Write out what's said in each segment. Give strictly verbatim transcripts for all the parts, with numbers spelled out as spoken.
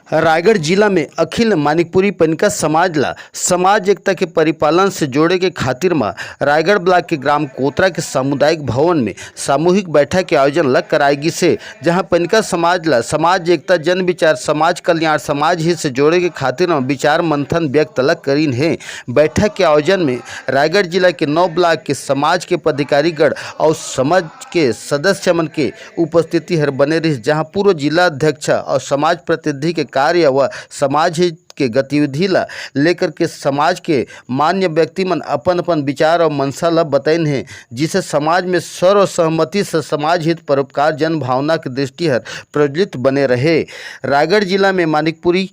रायगढ़ जिला में अखिल मानिकपुरी पनिका समाज ला समाज एकता के परिपालन से जोड़े के खातिर म रायगढ़ ब्लॉक के ग्राम कोतरा के सामुदायिक भवन में सामूहिक बैठक के आयोजन ल कराए गिस हे, जहां पनिका समाज ला समाज एकता, जन विचार, समाज कल्याण, समाज हित से जोड़े के खातिर म विचार मंथन व्यक्त ल करिन हे। बैठक के आयोजन में रायगढ़ जिला के नौ ब्लॉक के समाज के पदाधिकारीगण अउ समाज के सदस्य मन के उपस्थिति हर बने रहिस, जहां पूर्व जिला अध्यक्ष अउ समाज प्रतिनिधि के कार्य व समाज हित के गतिविधि ला लेकर के समाज के मान्य व्यक्ति मन अपन-अपन विचार अउ मंशा ला बतैन हे, जिसे समाज में सर्वसहमति से समाज हित, परोपकार, जन भावना के दृष्टि हर प्रज्वलित बने रहे। रायगढ़ जिला में मानिकपुरी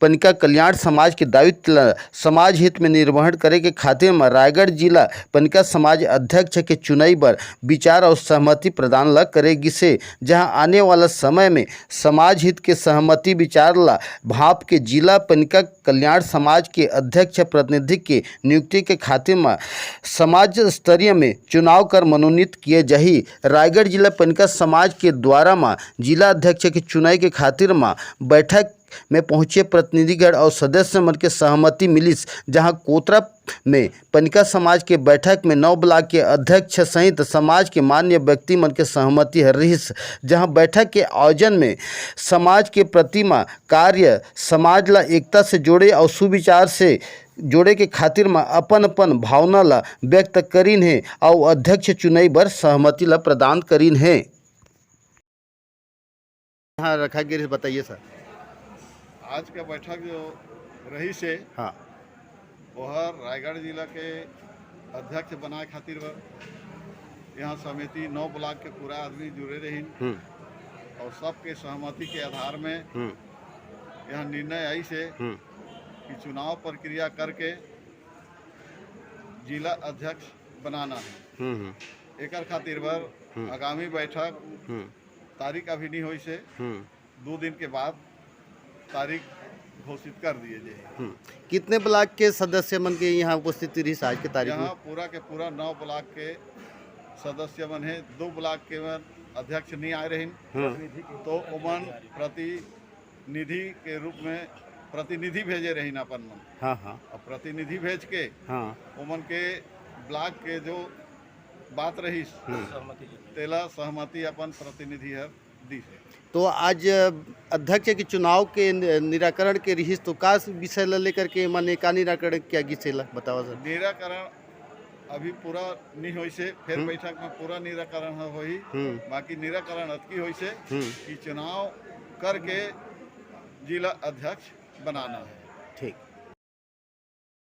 पनिका कल्याण समाज के दायित्व ला समाज हित में निर्वहन करे के खातिर म रायगढ़ जिला पनिका समाज अध्यक्ष के चुनई बर विचार अउ सहमति प्रदान ला करे गिसे, जहां आने वाला समय में समाज हित के सहमति विचार ला भाप के जिला पनिका कल्याण समाज के अध्यक्ष प्रतिनिधि के नियुक्ति के खातिर म समाज स्तरीय में चुनाव कर मनोनीत किए जाही। रायगढ़ जिला पनिका समाज के द्वारा म जिला अध्यक्ष के चुनाई के खातिर म बैठक में पहुंचे प्रतिनिधिगण अउ सदस्य मन के सहमति मिलिस, जहां कोतरा में पनिका समाज के बैठक में नौ ब्लॉक के अध्यक्ष सहित समाज के मान्य व्यक्ति मन के सहमति हर रिहिस, जहां बैठक के आयोजन में समाज के प्रति म कार्य, समाज ला एकता से जोड़े अउ सुविचार से जोड़े के खातिर म अपन-अपन भावना ला व्यक्त करिन हे अउ अध्यक्ष चुनई बर सहमति ला प्रदान करिन हे। यहाँ रखा गिर, बताइए सर। आज का बैठक जो रहिस हे, हाँ। ओहर रायगढ़ जिला के अध्यक्ष बनाए खातिर बर यहाँ समिति नौ ब्लॉक के पूरा आदमी जुड़े रहिन हम्म। और सबके सहमति के आधार में हम्म। यहाँ निर्णय आइस हे हम्म। कि चुनाव प्रक्रिया करके जिला अध्यक्ष बनाना है। हम्म, हम्म। एकर खातिर बर हम्म। आगामी बैठक हम्म। तारीख अभी नहीं होइस हे, हम्म। दो दिन के बाद तारीख घोषित कर दिए जाए। हम्म। कितने ब्लॉक के सदस्य मन के यहाँ उपस्थिति रही आज के तारीख में? यहाँ पूरा के पूरा नौ ब्लॉक के सदस्य मन है, दो ब्लॉक के मन अध्यक्ष नहीं आए रहिन, हम्म। तो ओमन प्रतिनिधि के रूप में प्रतिनिधि भेजे रहिन अपन मन। हाँ, हाँ। अब प्रतिनिधि भेज के हाँ। ओमन के ब्लॉक के जो बात रहिस, हम्म। तेला सहमति अपन प्रतिनिधि हर दिस हे। तो आज अध्यक्ष के चुनाव के नि-, निराकरण के रिहिस, तो का विषय ला लेकर के माने का निराकरण किया गिस, एला बतावा सर। निराकरण अभी पूरा नहीं होइस हे, फेर हम्म। बैठक में पूरा निराकरण ह होही। हम्म। बाकी निराकरण अतकी होइस हे हम्म। कि चुनाव करके जिला अध्यक्ष बनाना है। ठीक।